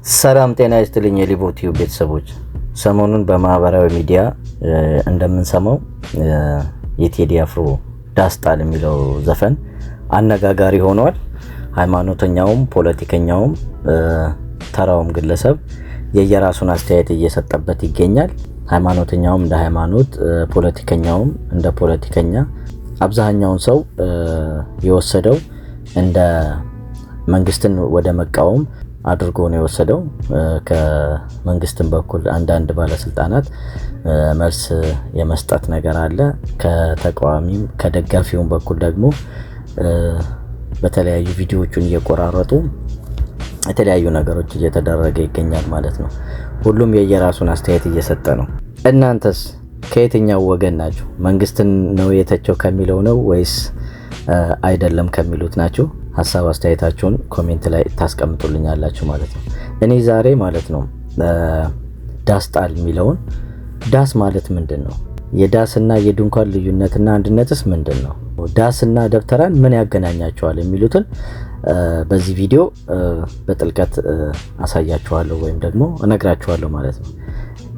ሰላም ጤና ይስጥልኝ የሊቦ ቲዩብ ቤተሰቦች። ሰሞኑን በማህበራዊ ሚዲያ እንደምንሰማው የቴዲ አፍሮ ዳስ ጣል የሚለው ዘፈን አነጋጋሪ ሆኗል። ሃይማኖተኛውም፣ ፖለቲከኛውም፣ ተራውም ግለሰብ የየራሱን አስተያየት እየሰጠበት ይገኛል። ሃይማኖተኛውም እንደ ሃይማኖት፣ ፖለቲከኛውም እንደ ፖለቲከኛ፣ አብዛኛውን ሰው የወሰደው እንደ መንግስትን ወደ መቃወም አድርጎ ነው የወሰደው። ከመንግስትም በኩል አንዳንድ ባለስልጣናት መልስ የመስጠት ነገር አለ። ከተቃዋሚም ከደጋፊውም በኩል ደግሞ በተለያዩ ቪዲዮዎቹን እየቆራረጡ የተለያዩ ነገሮች እየተደረገ ይገኛል ማለት ነው። ሁሉም የየራሱን አስተያየት እየሰጠ ነው። እናንተስ ከየትኛው ወገን ናችሁ? መንግስትን ነው የተቸው ከሚለው ነው ወይስ አይደለም ከሚሉት ናችሁ? ሀሳብ አስተያየታችሁን comment ላይ ታስቀምጡልኛላችሁ ማለት ነው። እኔ ዛሬ ማለት ነው ዳስ ጣል የሚለውን፣ ዳስ ማለት ምንድን ነው? የዳስና የድንኳን ልዩነትና አንድነትስ ምንድን ነው? ዳስና ደብተራን ምን ያገናኛቸዋል? የሚሉትን በዚህ ቪዲዮ በጥልቀት አሳያችኋለሁ ወይም ደግሞ እነግራችኋለሁ ማለት ነው።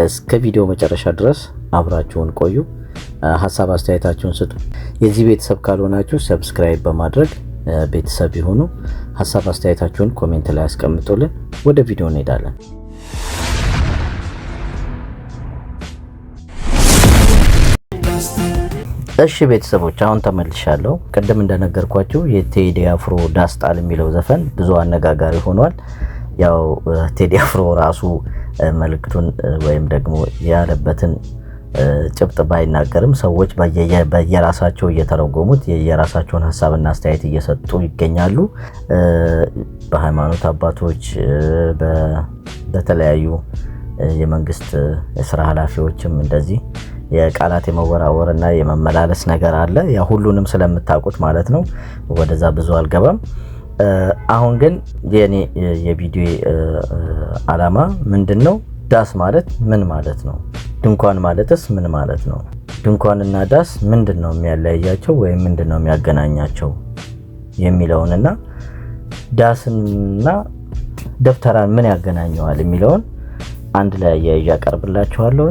እስከ ቪዲዮ መጨረሻ ድረስ አብራችሁን ቆዩ። ሀሳብ አስተያየታችሁን ስጡ። የዚህ ቤተሰብ ካልሆናችሁ subscribe በማድረግ ቤተሰብ ይሁኑ። ሀሳብ አስተያየታችሁን comment ላይ አስቀምጡልን። ወደ ቪዲዮ እንሄዳለን። እሺ ቤተሰቦች፣ አሁን ተመልሻለሁ። ቅድም እንደነገርኳችሁ የቴዲ አፍሮ ዳስ ጣል የሚለው ዘፈን ብዙ አነጋጋሪ ሆኗል። ያው ቴዲ አፍሮ ራሱ መልእክቱን ወይም ደግሞ ያለበትን ጭብጥ ባይናገርም ሰዎች በየራሳቸው እየተረጎሙት የየራሳቸውን ሀሳብና አስተያየት እየሰጡ ይገኛሉ። በሃይማኖት አባቶች፣ በተለያዩ የመንግስት የስራ ኃላፊዎችም እንደዚህ የቃላት የመወራወርና የመመላለስ ነገር አለ። ያ ሁሉንም ስለምታውቁት ማለት ነው። ወደዛ ብዙ አልገባም። አሁን ግን የኔ የቪዲዮ አላማ ምንድን ነው? ዳስ ማለት ምን ማለት ነው? ድንኳን ማለትስ ምን ማለት ነው? ድንኳንና ዳስ ምንድን ነው የሚያለያያቸው ወይም ምንድን ነው የሚያገናኛቸው የሚለውንና ዳስንና ደብተራን ምን ያገናኘዋል የሚለውን አንድ ላይ አያይዤ አቀርብላችኋለሁ።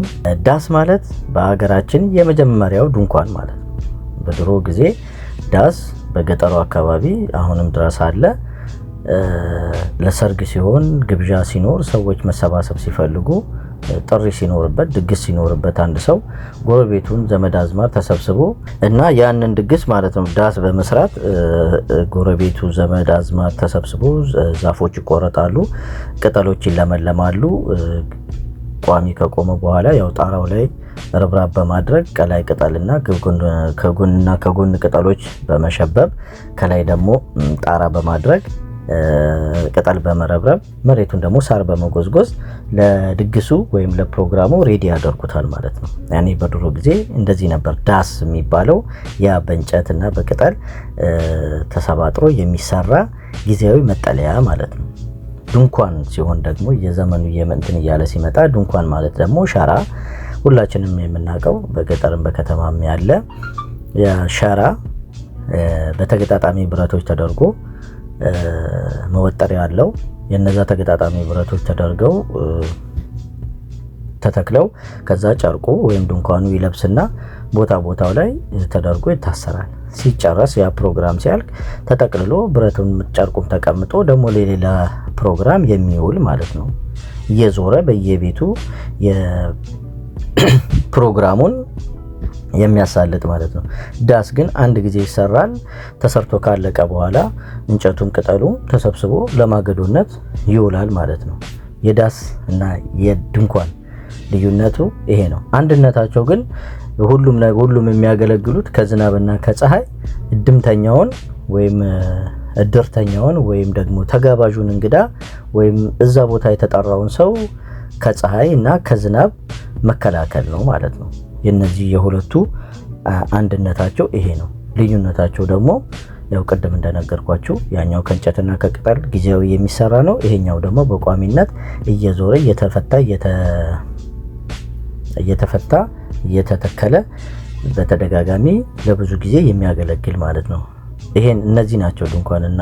ዳስ ማለት በሀገራችን የመጀመሪያው ድንኳን ማለት ነው። በድሮ ጊዜ ዳስ በገጠሩ አካባቢ አሁንም ድረስ አለ። ለሰርግ ሲሆን፣ ግብዣ ሲኖር፣ ሰዎች መሰባሰብ ሲፈልጉ፣ ጥሪ ሲኖርበት፣ ድግስ ሲኖርበት አንድ ሰው ጎረቤቱን ዘመድ አዝማድ ተሰብስቦ እና ያንን ድግስ ማለት ነው ዳስ በመስራት ጎረቤቱ ዘመድ አዝማድ ተሰብስቦ ዛፎች ይቆረጣሉ፣ ቅጠሎች ይለመለማሉ። ቋሚ ከቆመ በኋላ ያው ጣራው ላይ ርብራብ በማድረግ ከላይ ቅጠልና ከጎንና ከጎን ቅጠሎች በመሸበብ ከላይ ደግሞ ጣራ በማድረግ ቅጠል በመረብረብ መሬቱን ደግሞ ሳር በመጎዝጎዝ ለድግሱ ወይም ለፕሮግራሙ ready ያደርጉታል ማለት ነው። ያኔ በድሮ ጊዜ እንደዚህ ነበር ዳስ የሚባለው፣ ያ በእንጨትና በቅጠል ተሰባጥሮ የሚሰራ ጊዜያዊ መጠለያ ማለት ነው። ድንኳን ሲሆን ደግሞ የዘመኑ የምንትን እያለ ሲመጣ ድንኳን ማለት ደግሞ ሸራ፣ ሁላችንም የምናውቀው በገጠርም በከተማም ያለ ሸራ በተገጣጣሚ ብረቶች ተደርጎ መወጠሪያ ያለው፣ የነዛ ተገጣጣሚ ብረቶች ተደርገው ተተክለው ከዛ ጨርቁ ወይም ድንኳኑ ይለብስና ቦታ ቦታው ላይ ተደርጎ ይታሰራል። ሲጨረስ ያ ፕሮግራም ሲያልቅ ተጠቅልሎ ብረቱን ጨርቁም ተቀምጦ ደግሞ ለሌላ ፕሮግራም የሚውል ማለት ነው። እየዞረ በየቤቱ የፕሮግራሙን የሚያሳልጥ ማለት ነው። ዳስ ግን አንድ ጊዜ ይሰራል። ተሰርቶ ካለቀ በኋላ እንጨቱም ቅጠሉ ተሰብስቦ ለማገዶነት ይውላል ማለት ነው። የዳስ እና የድንኳን ልዩነቱ ይሄ ነው። አንድነታቸው ግን ሁሉም የሚያገለግሉት ከዝናብና ከፀሐይ እድምተኛውን ወይም እድርተኛውን ወይም ደግሞ ተጋባዡን እንግዳ ወይም እዛ ቦታ የተጠራውን ሰው ከፀሐይ እና ከዝናብ መከላከል ነው ማለት ነው። የነዚህ የሁለቱ አንድነታቸው ይሄ ነው። ልዩነታቸው ደግሞ ያው ቅድም እንደነገርኳችሁ ያኛው ከእንጨትና ከቅጠል ጊዜያዊ የሚሰራ ነው። ይሄኛው ደግሞ በቋሚነት እየዞረ እየተፈታ እየተተከለ በተደጋጋሚ ለብዙ ጊዜ የሚያገለግል ማለት ነው። ይሄን እነዚህ ናቸው ድንኳንና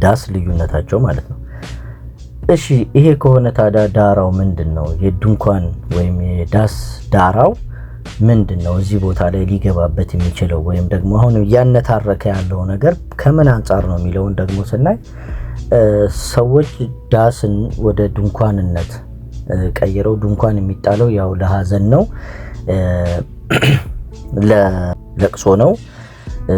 ዳስ ልዩነታቸው ማለት ነው። እሺ ይሄ ከሆነ ታዲያ ዳራው ምንድን ነው? የድንኳን ወይም የዳስ ዳራው ምንድን ነው? እዚህ ቦታ ላይ ሊገባበት የሚችለው ወይም ደግሞ አሁን እያነታረከ ያለው ነገር ከምን አንጻር ነው የሚለውን ደግሞ ስናይ ሰዎች ዳስን ወደ ድንኳንነት ቀይረው፣ ድንኳን የሚጣለው ያው ለሀዘን ነው፣ ለለቅሶ ነው።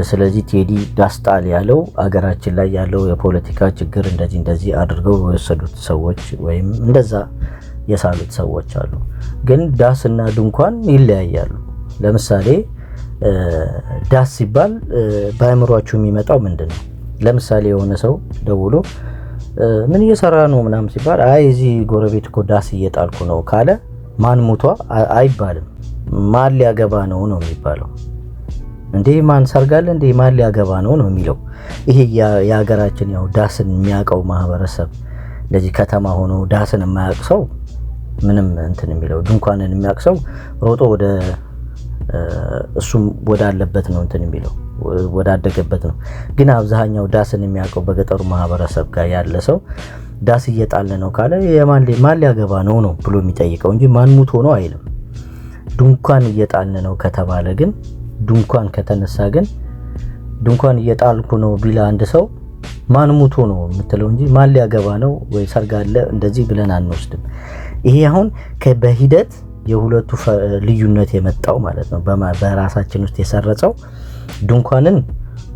ስለዚህ ቴዲ ዳስ ጣል ያለው አገራችን ላይ ያለው የፖለቲካ ችግር እንደዚህ እንደዚህ አድርገው የወሰዱት ሰዎች ወይም እንደዛ የሳሉት ሰዎች አሉ። ግን ዳስና ድንኳን ይለያያሉ። ለምሳሌ ዳስ ሲባል በአእምሯችሁ የሚመጣው ምንድን ነው? ለምሳሌ የሆነ ሰው ደውሎ ምን እየሰራ ነው ምናምን ሲባል፣ አይ እዚህ ጎረቤት እኮ ዳስ እየጣልኩ ነው ካለ ማን ሙቷ አይባልም። ማን ሊያገባ ነው ነው የሚባለው። እንዴ ማን ሰርጋለ እንዴ ማን ሊያገባ ነው ነው የሚለው። ይሄ የሀገራችን ያው ዳስን የሚያውቀው ማህበረሰብ፣ እንደዚህ ከተማ ሆኖ ዳስን የማያውቅ ሰው ምንም እንትን የሚለው፣ ድንኳንን የሚያውቅ ሰው ሮጦ ወደ እሱም ወዳለበት ነው እንትን የሚለው፣ ወዳደገበት ነው። ግን አብዛኛው ዳስን የሚያውቀው በገጠሩ ማህበረሰብ ጋር ያለ ሰው ዳስ እየጣለ ነው ካለ ማን ሊያገባ ነው ነው ብሎ የሚጠይቀው እንጂ ማን ሙቶ ነው አይልም። ድንኳን እየጣልን ነው ከተባለ ግን፣ ድንኳን ከተነሳ ግን፣ ድንኳን እየጣልኩ ነው ቢላ አንድ ሰው ማን ሙቶ ነው የምትለው እንጂ ማን ሊያገባ ነው ወይ ሰርግ አለ እንደዚህ ብለን አንወስድም። ይሄ አሁን በሂደት የሁለቱ ልዩነት የመጣው ማለት ነው። በራሳችን ውስጥ የሰረጸው ድንኳንን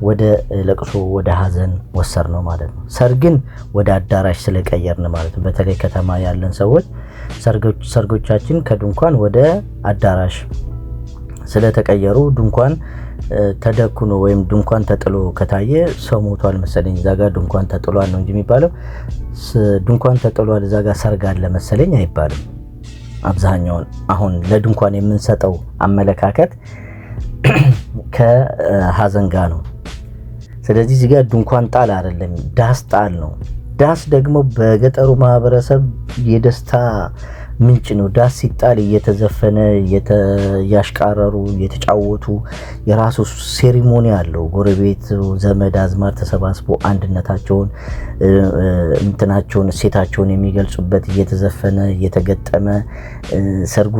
ወደ ለቅሶ ወደ ሀዘን ወሰድ ነው ማለት ነው። ሰርግን ወደ አዳራሽ ስለቀየርን ማለት ነው። በተለይ ከተማ ያለን ሰዎች ሰርጎቻችን ከድንኳን ወደ አዳራሽ ስለተቀየሩ ድንኳን ተደኩኖ ወይም ድንኳን ተጥሎ ከታየ ሰው ሞቷል መሰለኝ እዛ ጋር ድንኳን ተጥሏል ነው እንጂ የሚባለው፣ ድንኳን ተጥሏል እዛ ጋር ሰርግ አለ መሰለኝ አይባልም። አብዛኛውን አሁን ለድንኳን የምንሰጠው አመለካከት ከሀዘን ጋር ነው። ስለዚህ እዚህ ጋር ድንኳን ጣል አይደለም፣ ዳስ ጣል ነው። ዳስ ደግሞ በገጠሩ ማህበረሰብ የደስታ ምንጭ ነው። ዳስ ሲጣል እየተዘፈነ፣ እያሽቃረሩ፣ እየተጫወቱ የራሱ ceremony አለው። ጎረቤት ዘመድ አዝማድ ተሰባስቦ አንድነታቸውን፣ እንትናቸውን፣ እሴታቸውን የሚገልጹበት እየተዘፈነ፣ እየተገጠመ፣ ሰርጉ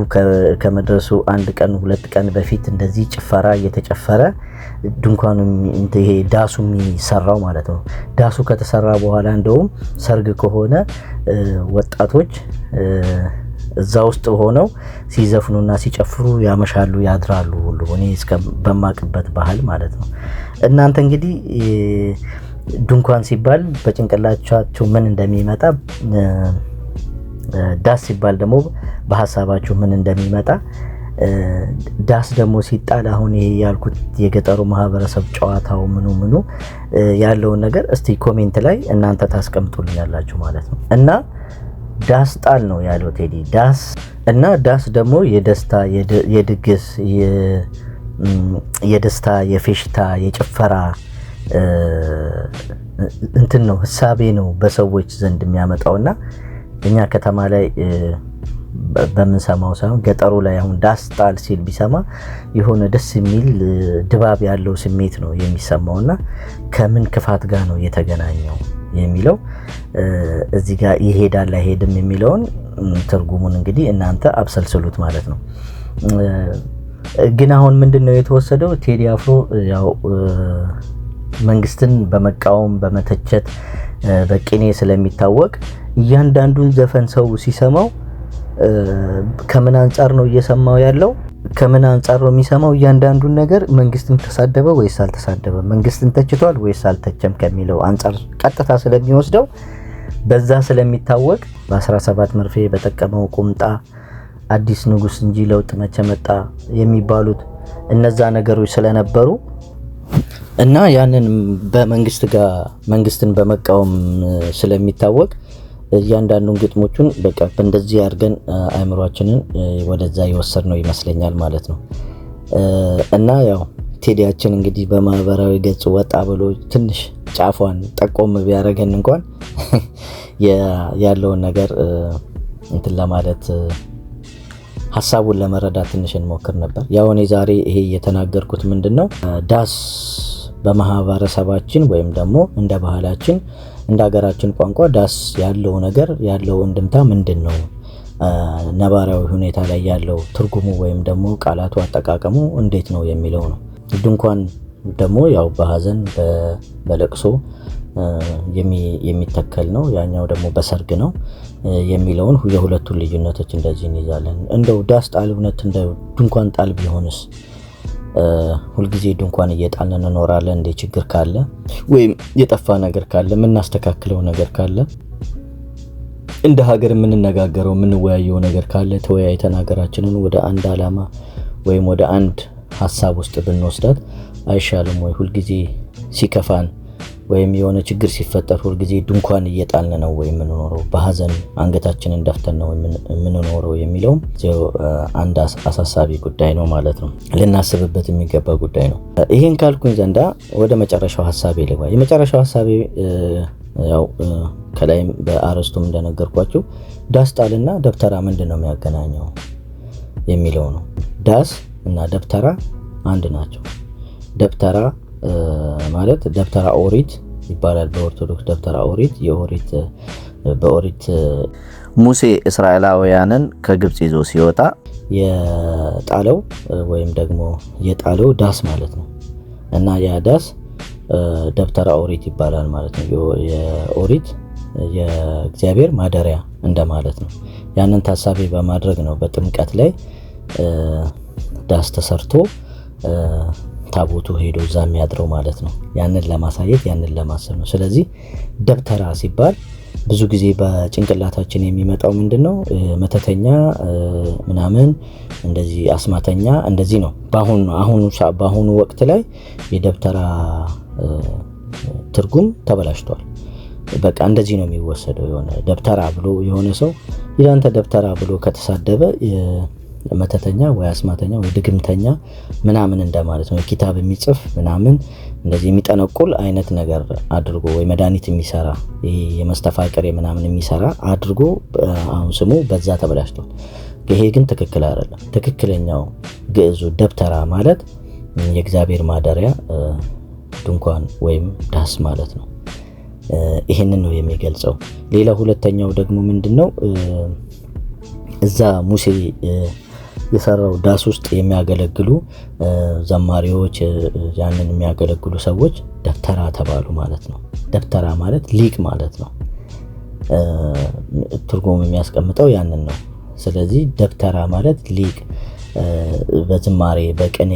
ከመድረሱ አንድ ቀን 2 ቀን በፊት እንደዚህ ጭፈራ እየተጨፈረ ድንኳኑ ይሄ ዳሱ የሚሰራው ማለት ነው። ዳሱ ከተሰራ በኋላ እንደውም ሰርግ ከሆነ ወጣቶች እዛ ውስጥ ሆነው ሲዘፍኑና ሲጨፍሩ ያመሻሉ፣ ያድራሉ ሁሉ፣ እኔ እስከ በማቅበት ባህል ማለት ነው። እናንተ እንግዲህ ድንኳን ሲባል በጭንቅላቻችሁ ምን እንደሚመጣ፣ ዳስ ሲባል ደግሞ በሀሳባችሁ ምን እንደሚመጣ፣ ዳስ ደግሞ ሲጣል አሁን ይሄ ያልኩት የገጠሩ ማህበረሰብ ጨዋታው ምኑ ምኑ ያለውን ነገር እስቲ comment ላይ እናንተ ታስቀምጡልኛላችሁ ማለት ነው። እና ዳስ ጣል ነው ያለው ቴዲ ዳስ። እና ዳስ ደግሞ የደስታ፣ የድግስ፣ የደስታ፣ የፌሽታ፣ የጭፈራ እንትን ነው፣ ህሳቤ ነው በሰዎች ዘንድ የሚያመጣውና እኛ ከተማ ላይ በምንሰማው ሳይሆን ገጠሩ ላይ አሁን ዳስ ጣል ሲል ቢሰማ የሆነ ደስ የሚል ድባብ ያለው ስሜት ነው የሚሰማውና ከምን ክፋት ጋር ነው የተገናኘው የሚለው፣ እዚህ ጋር ይሄዳል አይሄድም የሚለውን ትርጉሙን እንግዲህ እናንተ አብሰልስሉት ማለት ነው። ግን አሁን ምንድን ነው የተወሰደው? ቴዲ አፍሮ ያው መንግስትን በመቃወም፣ በመተቸት፣ በቅኔ ስለሚታወቅ እያንዳንዱን ዘፈን ሰው ሲሰማው ከምን አንጻር ነው እየሰማው ያለው? ከምን አንጻር ነው የሚሰማው? እያንዳንዱን ነገር መንግስትን ተሳደበ ወይስ አልተሳደበ፣ መንግስትን ተችቷል ወይስ አልተቸም ከሚለው አንጻር ቀጥታ ስለሚወስደው፣ በዛ ስለሚታወቅ በ17 መርፌ በጠቀመው ቁምጣ፣ አዲስ ንጉስ እንጂ ለውጥ መቼ መጣ የሚባሉት እነዛ ነገሮች ስለነበሩ እና ያንን በመንግስት ጋር መንግስትን በመቃወም ስለሚታወቅ እያንዳንዱን ግጥሞቹን በቃ እንደዚህ አድርገን አእምሯችንን ወደዛ የወሰድነው ይመስለኛል ማለት ነው። እና ያው ቴዲያችን እንግዲህ በማህበራዊ ገጽ ወጣ ብሎ ትንሽ ጫፏን ጠቆም ቢያደርገን እንኳን ያለውን ነገር እንትን ለማለት፣ ሀሳቡን ለመረዳት ትንሽ እንሞክር ነበር። ያው እኔ ዛሬ ይሄ የተናገርኩት ምንድን ነው፣ ዳስ በማህበረሰባችን ወይም ደግሞ እንደ ባህላችን እንደ ሀገራችን ቋንቋ ዳስ ያለው ነገር ያለው እንድምታ ምንድን ነው? ነባራዊ ሁኔታ ላይ ያለው ትርጉሙ ወይም ደግሞ ቃላቱ አጠቃቀሙ እንዴት ነው የሚለው ነው። ድንኳን ደግሞ ያው በሀዘን በለቅሶ የሚተከል ነው። ያኛው ደግሞ በሰርግ ነው የሚለውን የሁለቱን ልዩነቶች እንደዚህ እንይዛለን። እንደው ዳስ ጣል እውነት እንደ ድንኳን ጣል ቢሆንስ ሁልጊዜ ድንኳን እየጣልን እንኖራለን እንዴ? ችግር ካለ ወይም የጠፋ ነገር ካለ፣ የምናስተካክለው ነገር ካለ፣ እንደ ሀገር የምንነጋገረው የምንወያየው ነገር ካለ ተወያይተን ሀገራችንን ወደ አንድ አላማ ወይም ወደ አንድ ሀሳብ ውስጥ ብንወስዳት አይሻልም ወይ? ሁልጊዜ ሲከፋን ወይም የሆነ ችግር ሲፈጠር ሁልጊዜ ድንኳን እየጣልን ነው ወይ የምንኖረው? በሀዘን አንገታችንን ደፍተን ነው የምንኖረው የሚለውም አንድ አሳሳቢ ጉዳይ ነው ማለት ነው። ልናስብበት የሚገባ ጉዳይ ነው። ይህን ካልኩኝ ዘንዳ ወደ መጨረሻው ሀሳቤ ልግባ። የመጨረሻው ሀሳቤ ያው ከላይም በአርዕስቱም እንደነገርኳችሁ ዳስ ጣልና ደብተራ ምንድን ነው የሚያገናኘው የሚለው ነው። ዳስ እና ደብተራ አንድ ናቸው። ደብተራ ማለት ደብተራ ኦሪት ይባላል። በኦርቶዶክስ ደብተራ ኦሪት የኦሪት በኦሪት ሙሴ እስራኤላውያንን ከግብፅ ይዞ ሲወጣ የጣለው ወይም ደግሞ የጣለው ዳስ ማለት ነው እና ያ ዳስ ደብተራ ኦሪት ይባላል ማለት ነው። የኦሪት የእግዚአብሔር ማደሪያ እንደማለት ነው። ያንን ታሳቢ በማድረግ ነው በጥምቀት ላይ ዳስ ተሰርቶ ታቦቱ ሄዶ እዛ የሚያድረው ማለት ነው። ያንን ለማሳየት፣ ያንን ለማሰብ ነው። ስለዚህ ደብተራ ሲባል ብዙ ጊዜ በጭንቅላታችን የሚመጣው ምንድን ነው? መተተኛ ምናምን፣ እንደዚህ አስማተኛ እንደዚህ ነው። በአሁኑ ወቅት ላይ የደብተራ ትርጉም ተበላሽቷል። በቃ እንደዚህ ነው የሚወሰደው። የሆነ ደብተራ ብሎ የሆነ ሰው ይላንተ ደብተራ ብሎ ከተሳደበ መተተኛ ወይ አስማተኛ ወይ ድግምተኛ ምናምን እንደማለት ነው። ኪታብ የሚጽፍ ምናምን እንደዚህ የሚጠነቁል አይነት ነገር አድርጎ ወይ መድኃኒት የሚሰራ፣ የመስተፋቅር ምናምን የሚሰራ አድርጎ አሁን ስሙ በዛ ተበላሽቷል። ይሄ ግን ትክክል አይደለም። ትክክለኛው ግዕዙ ደብተራ ማለት የእግዚአብሔር ማደሪያ ድንኳን ወይም ዳስ ማለት ነው። ይሄንን ነው የሚገልጸው። ሌላ ሁለተኛው ደግሞ ምንድነው? እዛ ሙሴ የሰራው ዳስ ውስጥ የሚያገለግሉ ዘማሪዎች፣ ያንን የሚያገለግሉ ሰዎች ደብተራ ተባሉ ማለት ነው። ደብተራ ማለት ሊቅ ማለት ነው። ትርጉም የሚያስቀምጠው ያንን ነው። ስለዚህ ደብተራ ማለት ሊቅ፣ በዝማሬ በቅኔ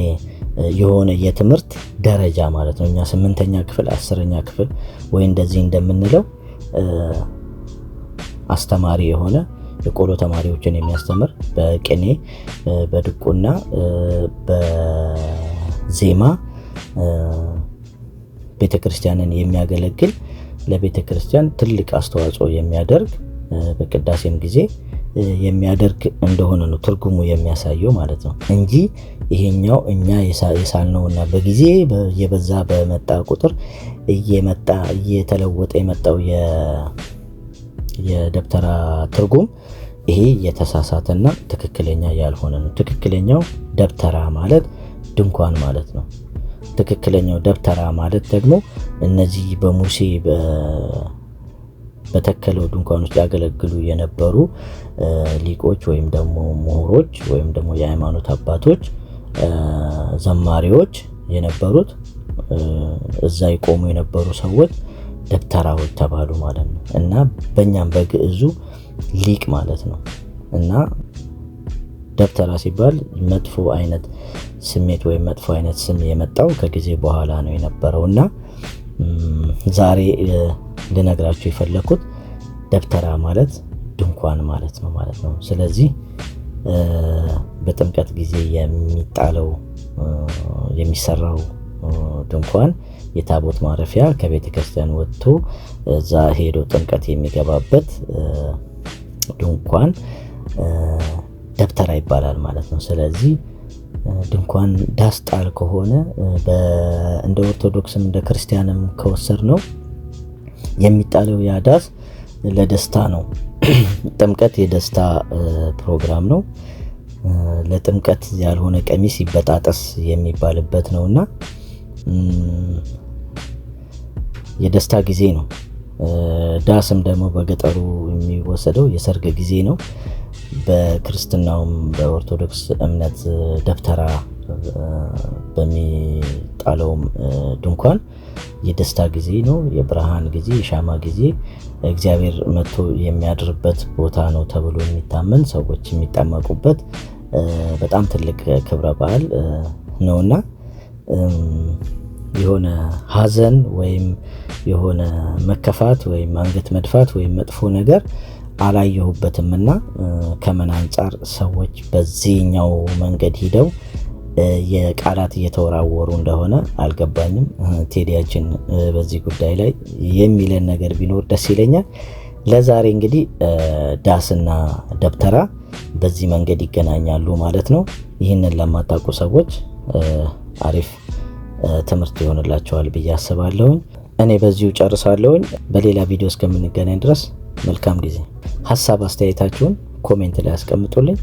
የሆነ የትምህርት ደረጃ ማለት ነው። እኛ 8ኛ ክፍል፣ 10ኛ ክፍል ወይ እንደዚህ እንደምንለው አስተማሪ የሆነ፣ የቆሎ ተማሪዎችን የሚያስተምር፣ በቅኔ፣ በድቁና፣ በዜማ ቤተክርስቲያንን የሚያገለግል፣ ለቤተክርስቲያን ትልቅ አስተዋጽኦ የሚያደርግ፣ በቅዳሴም ጊዜ የሚያደርግ እንደሆነ ነው ትርጉሙ የሚያሳየው ማለት ነው እንጂ ይሄኛው እኛ የሳልነውና በጊዜ እየበዛ በመጣ ቁጥር እየመጣ እየተለወጠ የመጣው የደብተራ ትርጉም ይሄ የተሳሳተና ትክክለኛ ያልሆነ ነው። ትክክለኛው ደብተራ ማለት ድንኳን ማለት ነው። ትክክለኛው ደብተራ ማለት ደግሞ እነዚህ በሙሴ በተከለው ድንኳን ውስጥ ያገለግሉ የነበሩ ሊቆች ወይም ደግሞ ምሁሮች ወይም ደግሞ የሃይማኖት አባቶች፣ ዘማሪዎች የነበሩት፣ እዛ ይቆሙ የነበሩ ሰዎች ደብተራዎች ተባሉ ማለት ነው። እና በእኛም በግዕዙ ሊቅ ማለት ነው። እና ደብተራ ሲባል መጥፎ አይነት ስሜት ወይም መጥፎ አይነት ስም የመጣው ከጊዜ በኋላ ነው የነበረው። እና ዛሬ ልነግራችሁ የፈለኩት ደብተራ ማለት ድንኳን ማለት ነው ማለት ነው። ስለዚህ በጥምቀት ጊዜ የሚጣለው፣ የሚሰራው ድንኳን፣ የታቦት ማረፊያ፣ ከቤተ ክርስቲያን ወጥቶ እዛ ሄዶ ጥምቀት የሚገባበት ድንኳን ደብተራ ይባላል ማለት ነው። ስለዚህ ድንኳን ዳስ ጣል ከሆነ እንደ ኦርቶዶክስም እንደ ክርስቲያንም ከወሰድ ነው የሚጣለው ያ ዳስ ለደስታ ነው። ጥምቀት የደስታ ፕሮግራም ነው። ለጥምቀት ያልሆነ ቀሚስ ይበጣጠስ የሚባልበት ነውና የደስታ ጊዜ ነው። ዳስም ደግሞ በገጠሩ የሚወሰደው የሰርግ ጊዜ ነው። በክርስትናውም በኦርቶዶክስ እምነት ደብተራ በሚጣለውም ድንኳን የደስታ ጊዜ ነው፣ የብርሃን ጊዜ፣ የሻማ ጊዜ፣ እግዚአብሔር መጥቶ የሚያድርበት ቦታ ነው ተብሎ የሚታመን፣ ሰዎች የሚጠመቁበት በጣም ትልቅ ክብረ በዓል ነውና የሆነ ሀዘን ወይም የሆነ መከፋት ወይም አንገት መድፋት ወይም መጥፎ ነገር አላየሁበትም እና ከምን አንጻር ሰዎች በዚህኛው መንገድ ሂደው የቃላት እየተወራወሩ እንደሆነ አልገባኝም። ቴዲያችን በዚህ ጉዳይ ላይ የሚለን ነገር ቢኖር ደስ ይለኛል። ለዛሬ እንግዲህ ዳስና ደብተራ በዚህ መንገድ ይገናኛሉ ማለት ነው። ይህንን ለማታውቁ ሰዎች አሪፍ ትምህርት ይሆንላቸዋል ብዬ አስባለሁኝ። እኔ በዚሁ ጨርሳለሁኝ። በሌላ ቪዲዮ እስከምንገናኝ ድረስ መልካም ጊዜ። ሀሳብ አስተያየታችሁን comment ላይ አስቀምጡልኝ።